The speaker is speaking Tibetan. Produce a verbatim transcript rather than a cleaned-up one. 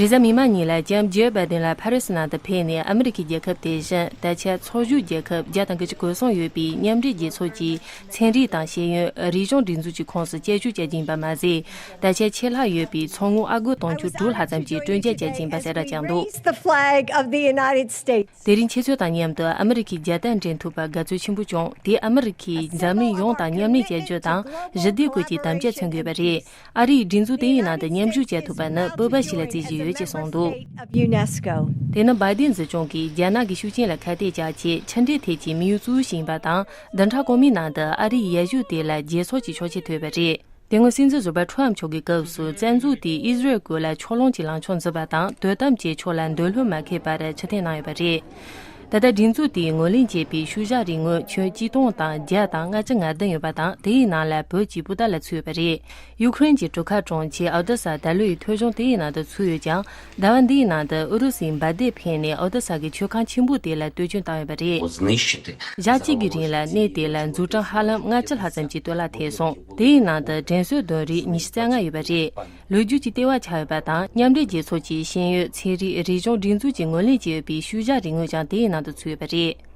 རེས་གཟའ་མིག་དམར་ཉིན་ལ་ལྕམ་ཇོ་བྷའི་ཌེན་ལ་ཕ་རི་སི་ནང་དུ་ཕེབས་ནས་ཨ་མི་རི་ཁའི་རྒྱལ་ཁབ་དེ་བཞིན་ད་ཆ་ཚོགས་ཞུགས་རྒྱལ་ཁབ་བརྒྱ་དང་དགུ་བཅུ་གོ་གསུམ་ཡོད་པའི་མཉམ་འབྲེལ་རྒྱལ་ཚོགས་ཀྱི་ཚན་རིག་དང་ཤེས་ཡོན་རིག་གཞུང་སྒྲིག་འཛུགས་ཀྱི་ཁོངས་སུ་དཔྱད་ཞིབ་བྱ་རྒྱུ་ཡིན་པ་མ་ཟད། ད་ཆ་ཆད་ལྷག་ཡོད་པའི་ཚོང་དངུལ་ཨ་སྒོར་དུང་ཕྱུར་དྲུག་ལྷག་ཙམ་གྱི་སྤྲོད་འཇལ་བྱ་རྒྱུ་ཡིན་པ་གསལ་བསྒྲགས་བྱུང་འདུག Raise the flag of the United States. དེ་རིང་ཁྱེད་ཚོ་དང་མཉམ་དུ་ཨ་མི་རི་ཁའི་རྒྱལ་དར་འགྲེམས་ཐུབ་པར་དགའ་ཚོར་ཆེན་པོ་བྱུང་། དེས་ཨ་མི་རི་ཁས་འཛམ་གླིང་ཡོངས་དང་མཉམ་ལས་བྱ་རྒྱུ་དང་ཞི་བདེ་སྐོར་གྱི་དམ་བཅའ་མཚོན་དགོས་པ་རེད། ཨ་རིས་སྒྲིག་འཛུགས་དེའི་ནང་དུ་མཉམ་ཞུགས་བྱེད་ཐུབ་པ་ནི་སྤོབས་པ་ཞིག་ལ་བརྩི་བཞིན་ཡོད་ཅེས་གསུངས་འདུག Of UNESCO. དེ་ནི་བྷའི་ཌེན་གྱི་ལྗོངས་ཀྱིས་རྒྱ་ནག་གི་ཤུགས་རྐྱེན་ལ་ཁ་གཏད་བཅག་ཆེད་ཕྱི་འབྲེལ་ཐད་ཀྱི་དམིགས་ཡུལ་གཙོ་བོ་ཞིག་ཡིན་པ་དང་། བདུན་ཕྲག་གོང་མའི་ནང་དུ་ཨ་རིའི་ཡར་ཞུ་དེ་ལ་རྒྱལ་ཚོགས་ཀྱི་ཆོག་མཆན་ཐོབ་ཡོད་པ་རེད། དེ་སྔོན་སྲིད་འཛིན་ཟུར་པ་ཁྲོམ་མཆོག་གི་སྐབས་སུ་བཙན་འཛུལ་དེས་ཨི་ཟི་རལ་སྐོར་ལ་ཕྱོགས་ལྷུང་གི་ལངས་ཕྱོགས་འཛིན་པ་དང་དོ་དམ་བཅས་ཕྱོགས་ལ་འདོད་བློ་མ་ཁེངས་པར་ཕྱིར་འཐེན་གནང་ཡོད་པ་རེད། ད་ལྟ་སྒྲིག་འཛུགས་དེས་ངོས་ལེན་བྱས་པའི་ཤུལ་བཞག་རིག་དངོས་ཁྱོན་གཅིག་སྟོང་དང་བརྒྱ་དང་ལྔ་བཅུ་ང་བདུན་ཡོད་པ་དང་། དེའི་ནང་ལ་བོད་ཀྱི་སྤུ་ཏ་ལ་ཚུད་ཡོད་པ་རེད། ཡུ་ཁུ་རེན་གྱི་གྲུ་ཁ་གྲོང་ཁྱེར་ཨོ་ཏེ་ས་ད་ལོའི་ཐོལ་བྱུང་དེའི་ནང་དུ་ཚུད་ཡོད་ཀྱང་། ཟླ་བ་འདིའི་ནང་དུ་ཨུ་རུ་སུའི་འབར་མདེལ་འཕེན་ནས་ཨོ་ཏེ་ས་གི་མཆོད་ཁང་ཆེན་པོ་དེ་ལ་གཏོར་སྐྱོན་བཏང་ཡོད་པ་རེད། ཞག་གཅིག་གི་རིང་ལ་གནས་དེ་ལ་འཛུགས་སྐྲུན་ཧ་ལམ་ལྔ་བཅུ་ལྷག་ཙམ་གྱི་གཏོར་བརླག་ཐེབས་སོང་། དེའི་ནང་དུ་དྲན་གསོའི་དོན་རིགས་ཉི་ཤུ་རྩ་ལྔ་ཡོད་པ་རེད། ལོ་རྒྱུས་ཀྱི་ལྟེ་བ་ཆགས་ཡོད་པ་དང་། མཉམ་འབྲེལ་རྒྱལ་ཚོགས་ཀྱི་ཤེས་ཡོན་ཚན་རིག་རིག་གཞུང་སྒྲིག་འཛུགས་ཀྱིས་ངོས་ལེན་བྱས་ཡོད་པའི་ཤུལ་བཞག་རིག་དངོས་ཀྱང་དེའི་ནང་དུ་ཚུད་ཡོད་པ་རེད།